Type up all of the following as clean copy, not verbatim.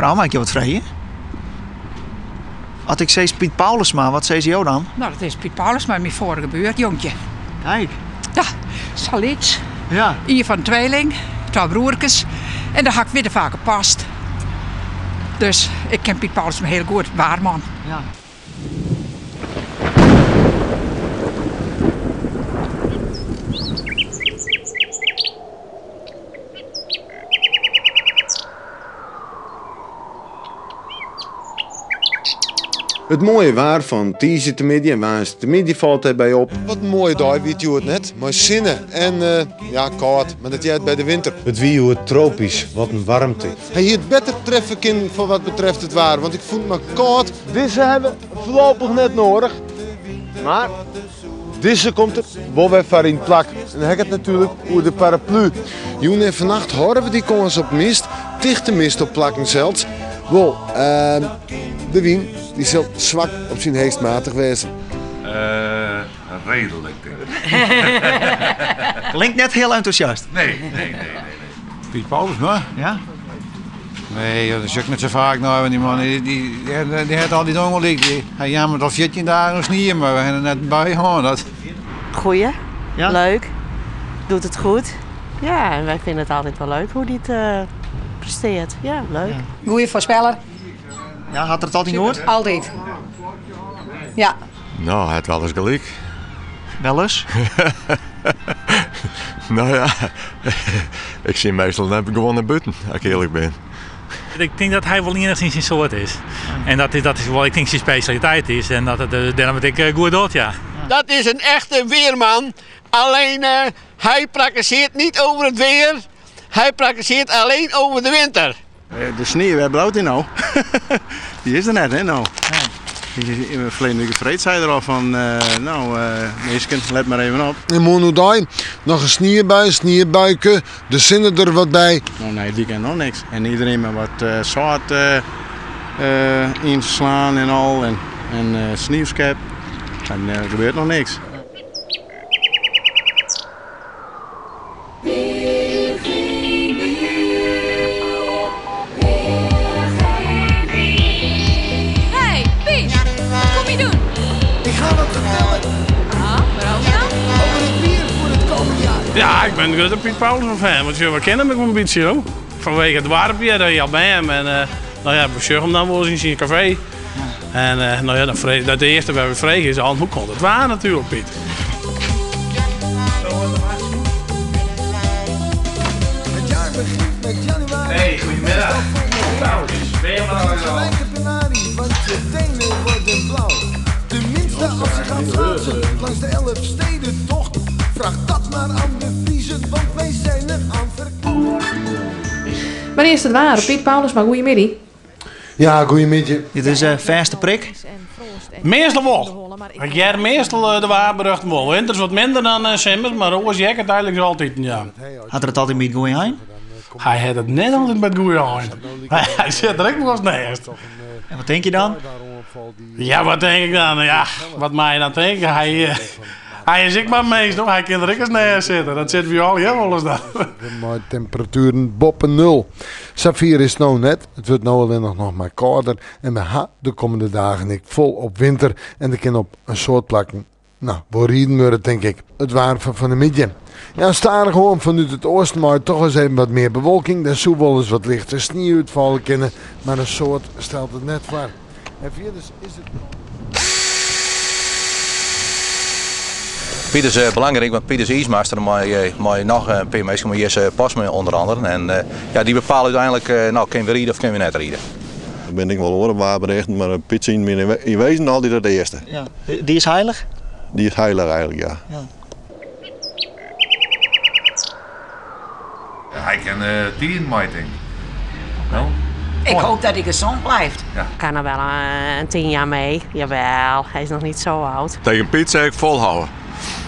Mefrou, mei ik jo wat freegje? As ik sis Piet Paulusma, wat sizze jo dan? No, dat is Piet Paulusma, myn foarige buorjonkje. Kijk. Ja, sa lyts. Ja. Ien fan tweeling, twa broerkes. En dêr ha ik wite faak op past. Dus ik ken Piet Paulusma hiel goed, waarman. Ja. It moaie waar fan tiisdeitemiddei en woansdeitemiddei falt dêrby op. Wat in moaie dei wie it hjoed net, mei sinne en ja, kâld, mar dat heart by de winter. It wie hjoed tropysk, wat in waarmte. Hy hie it better treffe kinnen foar wat betreft it waar, want ik fûn it mar kâld. Dizze hawwe we foarlopich net noadich, mar dizze komt der wol wer foar yn 't plak. En dan ha ik it natuerlik oer de paraplu. Jûn en fannacht hâlde we dy kâns op mist, tichte mist op plakken sels. Wol, de wyn dy sil swak op syn heechst matich wêze. Redelijk, denk ik. Klinkt net hiel entûsjast. Nee, nee, nee, nee. Piet Paulusma? Ja. Nee, dat sjoch ik net sa faak nei, want dy man dy, dy, dy hat altyd ûngelyk. Dy, hy jammert al 14 dagen snie, mar we hawwe net in bui hân. Dat... Goeie, Ja? leuk, doet het goed. Ja, en wij vinden het altijd wel leuk hoe die het eh, presteert. Ja, leuk. Goeie foarspeller. Ja, hat er it altyd goed? Altyd. Ja. No, hy hat wolris gelyk. Wolris? No ja, ik sjoch meastal net gewoan nei bûten, as ik earlik bin. Ik tink dat hy wol iennichsins syn soart is. En dat is, dat is wol, ik tink syn spesjaliteit is en dat it dêrom it ek goed docht, ja. Dat is een echte weerman. Alleen uh, hij prakkeseert niet over het weer. Hij prakkeseert alleen over de winter. De snie, wêr bliuwt dy no? Dy is der net, hè, no. Ferleden wike freed sei er al fan, no, minsken, let mar even op. En moarn oerdei noch in sniebui, sniebuike, de sinne der wat by. No, nei it wykein noch niks. En iderien mei wat sâlt ynslaan en al en en snieskep. En der gebeurt noch niks. Hey Piet, wat kom je doen? Ik ga wat fertellen. Ah, waarover dan? Over het weer voor het komende jaar. Ja, ik ben een grutte Piet Paulusma fan, want we kennen hem ek wol in bytsje, hoor. Fanwege it doarp hjir, hy al by him en no ja, we sjogge him dan wolris yn syn kafee. En no ja, dan frege, dat earste wat we fregen is al, hoe komt it waar natuerlik, Piet? Het jaar begint met januari. Hey, goedemiddag. Gelijk de penarie, want je tenen worden blauw. Tenminste, als je gaat schaatsen langs de Elfstedentocht. Vraag dat maar aan de Friezen, want wij zijn er aan verkocht. Mar earst it waar, Piet Paulusma, goeiemiddei. Ja, goeiemiddei. Dit is uh, fêste prik. Meastal wol. Ik hear meastal de waarberjochten wol. Winters wat minder dan uh, simmers, mar oars hear ik it eigenlik altyd, ja. Hat er it altyd by it goeie ein? Hy hat it net altyd by it goeie ein. Hy sit der ek wolris neist. En wat tink je dan? Ja, wat tink ik dan? Ja, wat mei je dan tinke? Hy, eh, hy is ek mar in mins, no? Hy kin der ek ris neist sitte. Dat sitte wy allegear wolris dan. Mei temperatueren boppe nul. Safier is it no net. It wurdt no allinnich noch mar kâlder en we ha de kommende dagen ek folop winter en der kin op in soad plakken no wol riden wurde tink ik. It waar fan fan 'e middei. Ja, stadichoan fanút it oasten mei toch ris even wat mear bewolking. Der soe wolris wat lichte snie útfalle kinne, mar in soad stelt it net foar. En fierders is it. Piet is eh, belangrijk, want Piet is iismaster mei, eh, mei noch in pear minsken, mei Jesse Postma onder andere. En eh, ja, dy bepale úteinlik, no, kinne we ride of kinne we net ride. Der binne ek wol oare waarberichten, mar Piet syn binne yn wezen altyd it earste. Ja. Dy is heilich? Dy is heilich eigenlik, ja. ja. Hy kin tiden mei, tink ik. No? Ik hoop dat hij gezond blijft. Ja. Kan er wel een 10 jaar mee. Jawel, hij is nog niet zo oud. Tegen Piet zeg ik volhouden.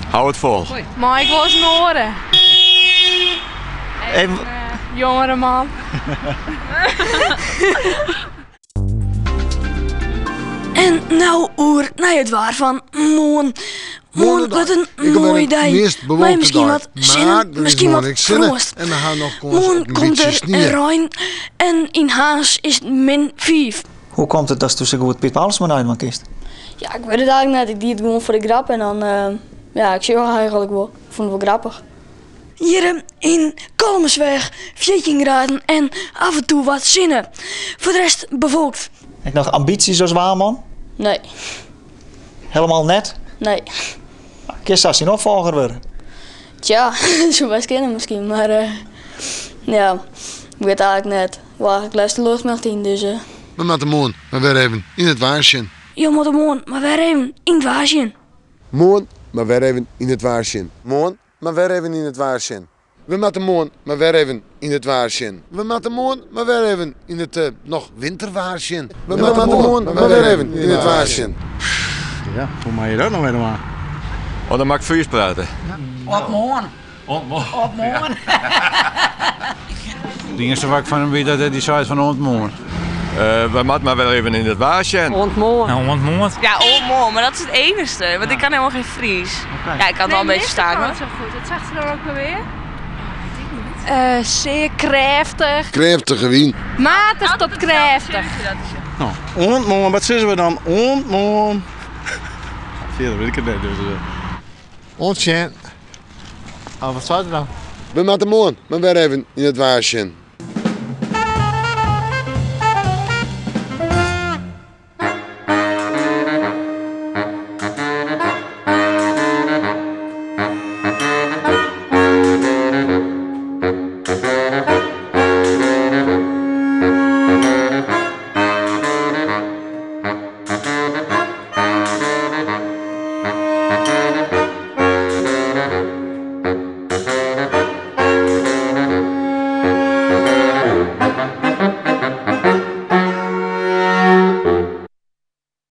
Hou het vol. Mei ik wolris in oare? Even... Een jongere man. En no oer nei it waar fan moarn. Moarn wurdt in Ik alwer moaie de dei. meast Mei bewolkte miskien dei. wat Maar sinne, der is miskien moarn wat ek sinne froast. en we ha noch kâns Moarn op in komt bytsje der snie. rein en yn Harns is it min 5. Hoe komt it datsto sa goed Piet Paulusma neidwaan kinst? Ja, ik wit it eigentlik net. Ik die it gewoan foar de grap en dan, ja, ik sjoch eigentlik wol. Ik fûn it wol grappich. Hjir yn Kollumersweach 14 graden en af en toe wat sinne. Foar de rest bewolkt. Ek noch ambysjes as waarman? Nee. Helemaal net? Nee. Kinst sa syn opfolger wurde? Tja, soe best kinne miskien, mar ja, ik wit eigentlik net. Ik wol eigentlik leafst de luchtmacht yn, dus. We moatte moarn mar wer even yn it waar sjen. Jo moatte moarn mar wer even yn it waar sjen. Moarn mar wer even yn it waar sjen. Moarn mar wer even yn it waar sjen. We moatte moarn mar wer even yn it waar sjen. We moatte moarn mar wer even yn it noch winterwaar sjen. We moatte moarn mar wer even yn it waar sjen. Ja, hoe mei je dat no wer dwaan? Oh, dan moat ik Frysk prate. Op moarn. Oant moarn. Op moarn. It iennichste wat ik fan him wit dat hy seit fan oant moarn. We moatte mar wer even yn it waar sjen. Oant moarn. Nou, oant moarn. Ja, oant moarn, maar dat is het enigste. Want ik kan helemaal geen Fries. Ja, ik kan het wel een beetje verstaan hoor. zo goed. Wat zegt ze dan ook alweer? Zeer krêftich. Krêftige wyn. Matich tot krêftich. No, oant moarn, wat sizze we dan? Oant moarn. Fierder wit ik it net, dus. Oant sjen. Oh, wat seit er dan? We moatte moarn mar wer even yn it waar sjen.